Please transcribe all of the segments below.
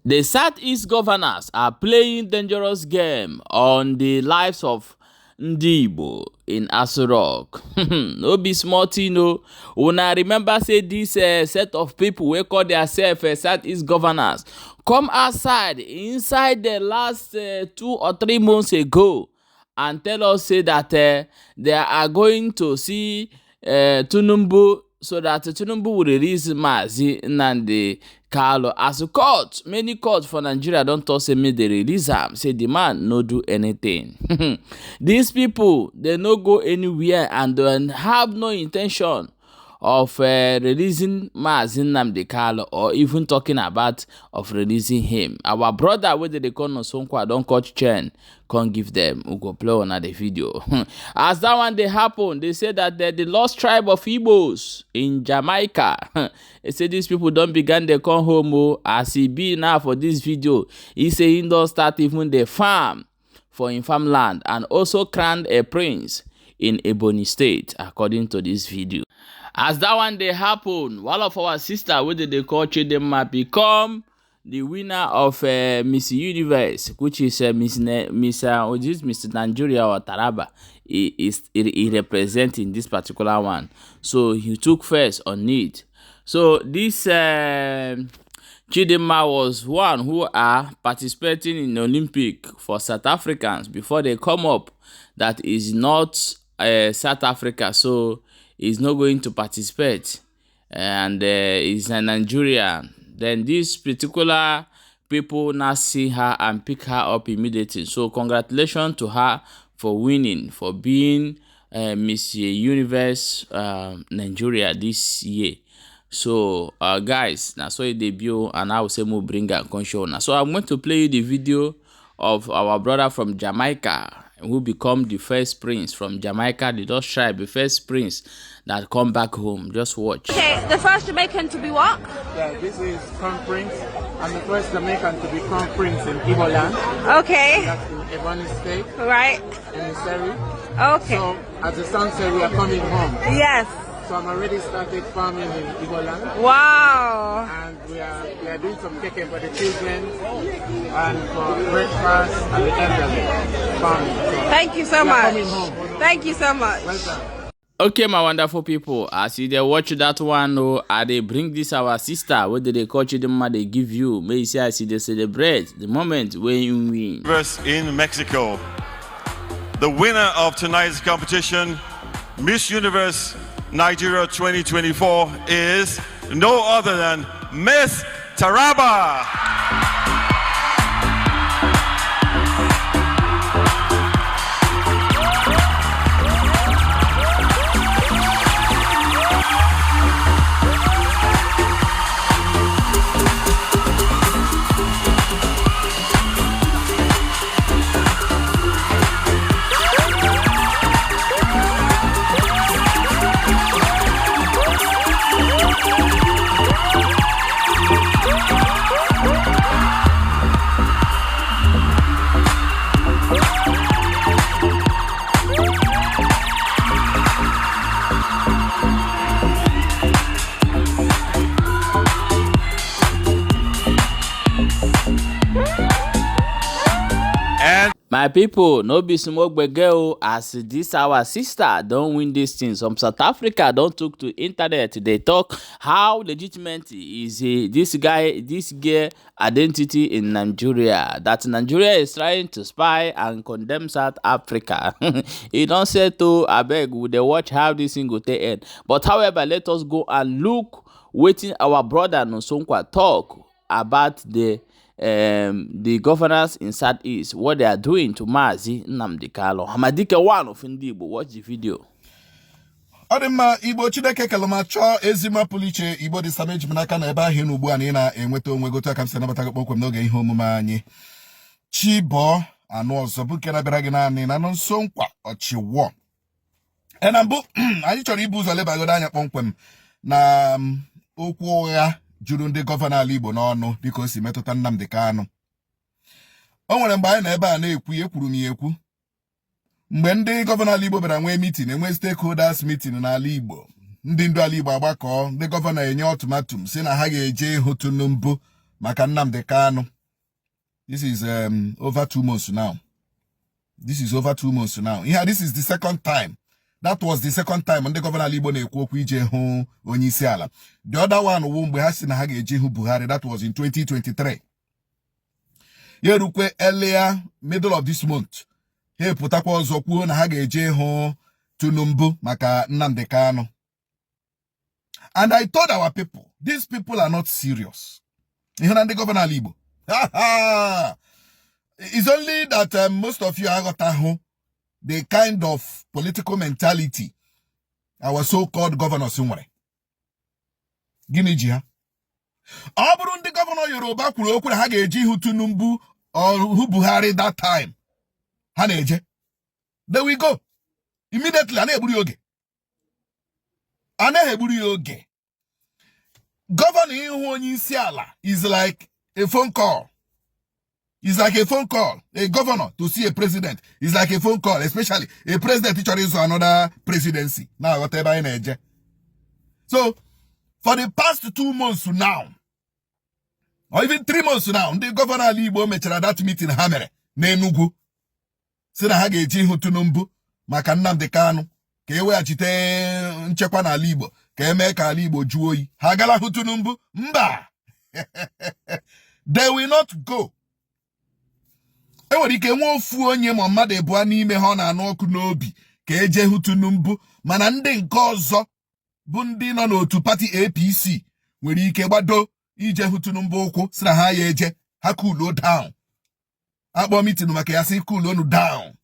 The Southeast governors are playing dangerous game on the lives of Ndi Igbo in Aso Rock. No be small thing o. Una remember say this set of people wey call theirself Southeast governors come outside inside the last 2 or 3 months ago and tell us say that they are going to see Tinubu so that Tinubu will release Mazi Nnamdi Kanu. As court, many courts for Nigeria don talk say make they release am, say the man no do anything. These people, they no go anywhere and dem have no intention of releasing Mazi Nnamdi Kanu or even talking about of releasing him. Our brother wey dem dey call Nosonkwa don cut chain come give them. We go play una the video. As that one dey happen, they say that the lost tribe of Igbos in Jamaica, they say these people don begin dey come home o. As e be now for this video, e say e don start even dey farm for im farmland and also crowned a prince in Ebonyi State, according to this video. As that one dey happen, one of our sister wey dem dey call Chidinma become the winner of Miss Universe, which is Miss ne Miss this Miss Nigeria or Taraba. He represent in this particular one. So he took first on it. So this Chidinma was one who are participating in Olympic for South Africans before they come up that is not South Africa, so he's not going to participate, and is a Nigerian. Then this particular people now see her and pick her up immediately. So congratulations to her for winning, for being Miss Universe Nigeria this year. So guys, na so e dey be o, and I will say mo bring am come show una. So I'm going to play you the video of our brother from Jamaica who become the first prince from Jamaica, the Dutch tribe, the first prince that come back home. Just watch. Okay, the first Jamaican to be what? Yeah, this is Crown Prince. I'm the first Jamaican to be Crown Prince in Igbo land. Okay. That's in Ebonyi State. Right. In Missouri. Okay. So, as the song said, we are coming home. Yes. So I'm already started farming in Igbo land. Wow. And we are doing some cooking for the children and for breakfast and the elderly farming. So Thank you so we are much. coming home. Thank you so much. Welcome. Okay, my wonderful people, as you dey watch that one o, I dey bring this our sister wey dey dey call Chidinma dey give you, make you see as e dey celebrate the moment wey im win. Universe in Mexico. The winner of tonight's competition, Miss Universe Nigeria 2024, is no other than Miss Taraba. And my people, no be small gbege o. As this our sister don win this thing, some South Africa don took to internet dey talk how legitimate is this guy, this girl identity in Nigeria, that Nigeria is trying to spy and condemn South Africa. E don settle. Abeg, we dey watch how this thing go take end. But however, let us go and look wetin our brother Nosonkwa talk about the governors in Southeast, what they are doing to Mazi Nnamdi Kanu, Hamadike one of Ndị Igbo. Watch the video. Ọ dị mma, Igbo Chineke kele ma chọọ ezigbo pụrụ iche. Igbo dị sama, eji m n'aka na ebe ahụ ị nọ ugbu a na ị na-enweta onwe gị otu aka m si anabata gị kpọmkwem n'oge ihe omume anyị Chibọọ anụ ọzọ, bụ nke na-abịara gị naanị na nso nkwa ọchịwọ. E na mbụ, anyị chọrọ ibu ụzọ lebagodo anya kpọmkwem na okwu ụgha juru ndị gọvanọ ala Igbo n'ọnụ dịka o si metụta Nnamdi Kanu. O nwere mgbe anyị nọ ebe a na-ekwu, ekwuru m ya ekwu, mgbe ndị gọvanọ ala Igbo bịara nwee meeting, enwe stakeholders meeting n'ala Igbo, ndị ndu ala Igbo agbakọ, ndị gọvanọ enye ultimatum si na ha ga-eje ịhụ Tinubu. maka Nnamdi Kanu. This is over 2 months now. This is over 2 months now. Yeah, this is the second time. That was the second time ndị governor ala Igbo na-ekwu okwu ije hụ onye isi ala. The other one wụ mgbe ha si na ha ga-eje hụ Buhari. That was in 2023. Ya erukwe earlier middle of this month, ha epụtakwa ọzọ kwuo na ha ga-eje hụ Tinubu maka Nnamdi Kanu. And I told our people, these people are not serious. Ihe na ndị governor ala Igbo, it's only that most of you aghọtahụ the kind of political mentality our so-called governors nwere. Gịnị ji ha? Ọ bụrụ ndị governor Yoruba kwuru okwu na ha ga-eji hụ Tinubu or hụ Buhari that time, ha na-eje. They will go immediately. A na-egburu ya oge, anaghị egburu ya oge. Governor ịhụ onye isi ala is like a phone call. It's like a phone call. A governor to see a president is like a phone call, especially a president chọrọ ịzụ another presidency. Na-aghọta ebe anyị na-eje. So, for the past 2 months now, or even 3 months now, ndị governor ala Igbo mechara that meeting ha mere n'Enugu, si na ha ga-eji ihu Tinubu maka Nnamdi Kanu ka e weghachite nchekwa n'ala Igbo, ka emee ka ala Igbo jụọ oyi. Ha agala hụ Tinubu? Mba! They will not go. Enwere ike nwee ofu onye ma mmadụ abụọ n'ime ha ọ na-anụ ọkụ n'obi ka eje hụ Tinubu, mana ndị nke ọzọ bụ ndị nọ n'otu party APC nwere ike gbado ije hụ Tinubu ụkwụ, si na ha ya eje. Ha cool down, akpọ meeting maka ya, sị cool down,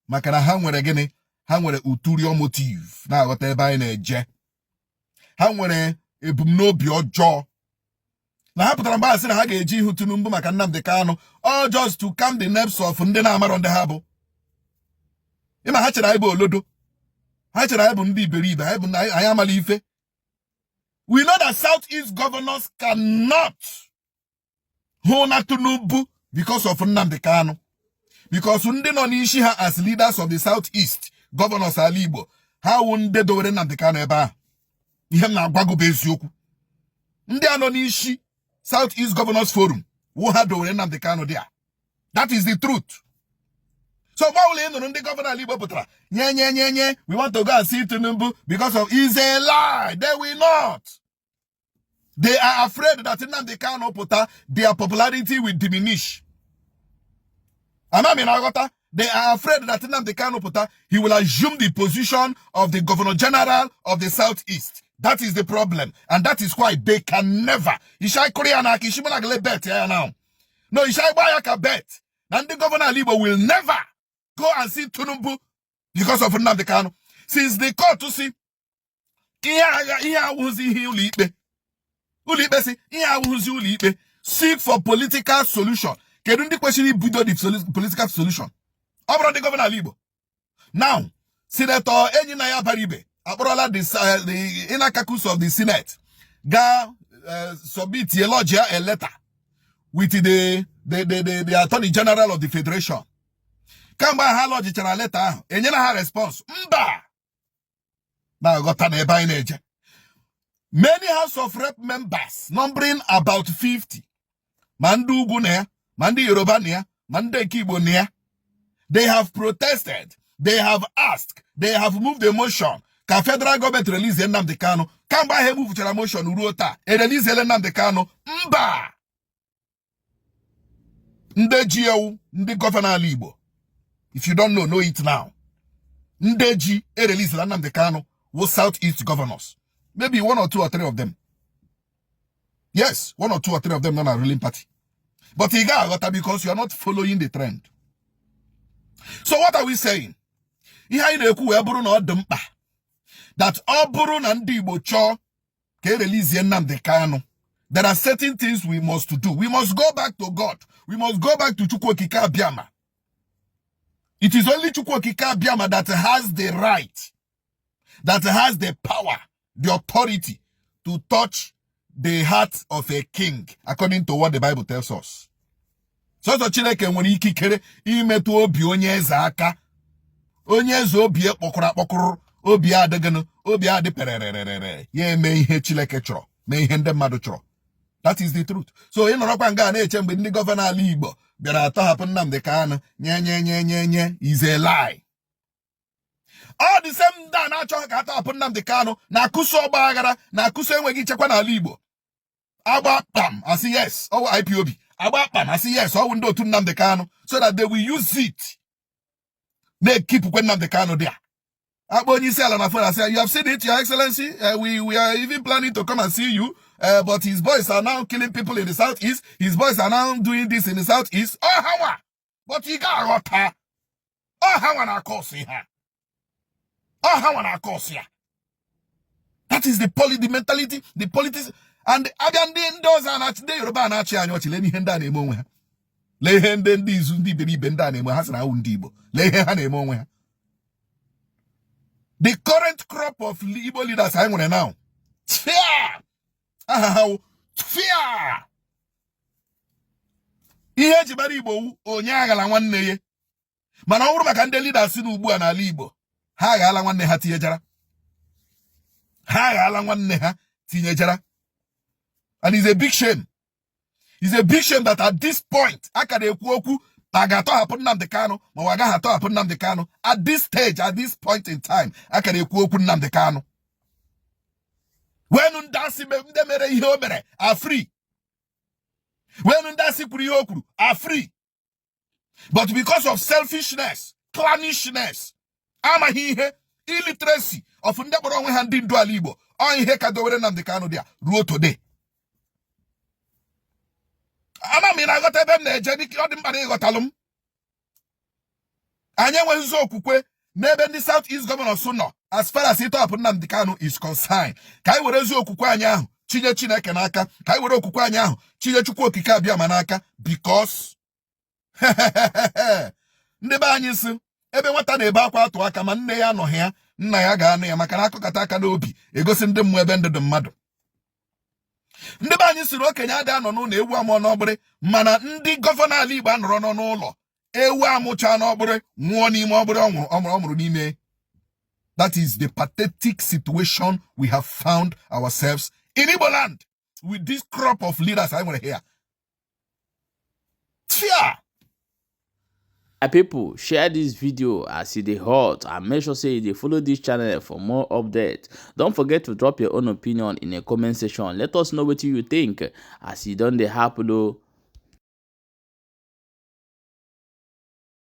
maka na ha nwere gịnị? Ha nwere ulterior motive. Na-aghọta ebe anyị na-eje? Ha nwere ebumnobi ọjọọ na ha pụtara mgbe a sị na ha ga-eji ihu Tinubu maka Nnamdi Kanu, all just to calm the nerves of ndị na-amarọ ndị ha bụ. Ịma ha chere anyị bụ olodo, ha chere anyị bụ ndị iberibe, anyị bụ anyị amala ife. We know that South East governors cannot hụ na Tinubu because of Nnamdi Kanu, because ndị nọ n'isi ha as leaders of the South East governors ala Igbo, ha wụ ndị dowere Nnamdi Kanu ebe ahụ. Ihe m na-agwa gị bụ eziokwu. Ndị a nọ n'isi South East Governors Forum wụ ha dowere Nnamdi Kanu dị a. That is the truth. So mgbe ọbụla ị nụrụ ndị governor ala Igbo pụtara nye nye nye nye, "We want to go and see Tinubu because of," is a lie. They will not. They are afraid that Nnamdi Kanu pụta, their popularity will diminish. Amami na aghọta? They are afraid that Nnamdi Kanu pụta, he will assume the position of the Governor General of the Southeast. That is the problem, and that is why they can never. Ishai Korea na aka ishimuna gele bet ya now. No, ishai gba ya ka bet na ndị governor ala Igbo will never go and see Tinubu because of Nnamdi Kanu. Since the court to see ihe agha, ihe awụzi ihe ụlọikpe, ụlọikpe si ihe awụzi ụlọikpe seek for political solution. Kedu ndị kwesịrị ibido the political solution? Ọ bụrụ ndị governor ala Igbo now, Senator Enyinnaya Abaribe akpọrọla the inner caucus of the Senate gaa submit a lodge a letter with the Attorney General of the Federation. Kamgbe ha lodgechara letter ahụ, enyela ha response? Mba! Na-aghọta na ebe anyị na-eje? Many House of Rep members numbering about 50, ma ndị ugwu na ya, ma ndị Yoruba na ya, ma ndị nke Igbo na ya, they have protested, they have asked, they have moved a motion ka federal government release Nnamdi Kanu. Kamgbe ahụ emuvuchara motion ruo taa, ereleasele Nnamdi Kanu? Mba! Ndị ji ewu, ndị governor ala Igbo, if you don't know, know it now. Ndị ji ereleasela Nnamdi Kanu wụ South East governors, maybe one or two or three of them. Yes, one or two or three of them nọ na ruling party, but ị ga-aghọta because you are not following the trend. So what are we saying? Ihe anyị na-ekwu wee bụrụ na ọ dị mkpa that ọ bụrụ na ndị Igbo chọọ ka e release Nnamdi Kanu, there are certain things we must do. We must go back to God. We must go back to Chukwu Okike Abiama. It is only Chukwu Okike Abiama that has the right, that has the power, the authority to touch the heart of a king, according to what the Bible tells us. Sọsọ Chineke nwere ikikere imetụ obi onye eze aka. Onye eze obi kpọkụrụ akpọkụrụ, obi adịgịnụ, obi adị perererere, ya eme ihe Chineke chọrọ, mee ihe ndị mmadụ chọrọ. That is the truth. So ị nọrọkwa nga na-eche mgbe ndị governor ala Igbo bịara atọhapụ Nnamdi Kanu, nye nye nye nye nye, is a lie. All the same ndị a na-achọghị ka atọhapụ Nnamdi Kanu na-akụso ọgba aghara, na-akụso enweghị nchekwa n'ala Igbo. Agba kpam, asị yes, ọwụ IPOB. Agba kpam, asị yes, ọwụ ndị otu Nnamdi Kanu, so that they will use it na-ekipukwe Nnamdi Kanu there. Akpọ onye isi ala na phone, asị, "You have seen it, Your Excellency. We are even planning to come and see you, but his boys are now killing people in the southeast. His boys are now doing this in the southeast." Ọ ha nwa, but ị ga-aghọta, ọ ha nwa na-akọ ha, ọ ha nwa na-akọ ya. That is the mentality, the politics. And abịa ndị ọzọ a na-achị, ndị Yoruba a na-achị anyị ọchị, lee ihe ndị a na-eme onwe ha. Lee ihe ndị izu, ndị iberibe ndị a na-eme. Ha sị na awụ ndị Igbo. Lee ihe ha na-eme onwe ha. The current crop of Igbo leaders anyị nwere now, tfia! Aha ha wụ tfia! Ihe eji mara Igbo wu onye aghala nwanne ya. Mana ọ bụrụ maka ndị leaders na ugbu a n'ala Igbo, ha aghala nwanne ha tinyejara, ha aghala nwanne ha tinyejara. And it's a big shame, it's a big shame that at this point a ka na-ekwu okwu na a ga-atọhapụ Nnamdi Kanu ma ọ agaghị atọhapụ Nnamdi Kanu. At this stage, at this point in time, a ka na-ekwu okwu Nnamdi Kanu wenu ndị asị ndị mere ihe o mere are free, wenu ndị asị kwuru ihe o kwuru are free. But because of selfishness, clannishness, amaghị ihe, illiteracy of ndị kpọrọ onwe ha ndị ndu ala Igbo, ọ ihe ka dowere Nnamdi Kanu dị a ruo today. Ama m ị na-aghọta ebe m na-eje. Dịka ọ dị mkpa na ịghọtalụ m, anyị enweghịzi okwukwe n'ebe ndị South East governors nọ as far as ịtọhapụ Nnamdi Kanu is concerned. Ka anyị were ezi okwukwe anyị ahụ chinye Chineke n'aka, ka anyị were okwukwe anyị ahụ chinye Chukwu Okike Abịama n'aka, because ndị be anyị si ebe nwata na-ebe akwa atụ aka ma nne ya anọghị ya, nna ya ga-anụ ya, maka na akụkata aka n'obi egosi ndị mmụọ ebe ndụ dị mmadụ. Ndị be anyị siri okenye adị anọ n'ụlọ ewu amụọ n'ọgbịrị, mana ndị governor ala Igbo anọrọ nọ n'ụlọ ewu amụcha n'ọgbịrị nwụọ n'ime ọgbịrị ọ nwụrụ ọ mụrụ n'ime. That is the pathetic situation we have found ourselves in Igbo land with this crop of leaders anyị nwere here. Fear. My people, share this video as e dey hot and make sure say you dey follow this channel for more updates. Don't forget to drop your own opinion in the comment section. Let us know wetin you think as e don dey happen o.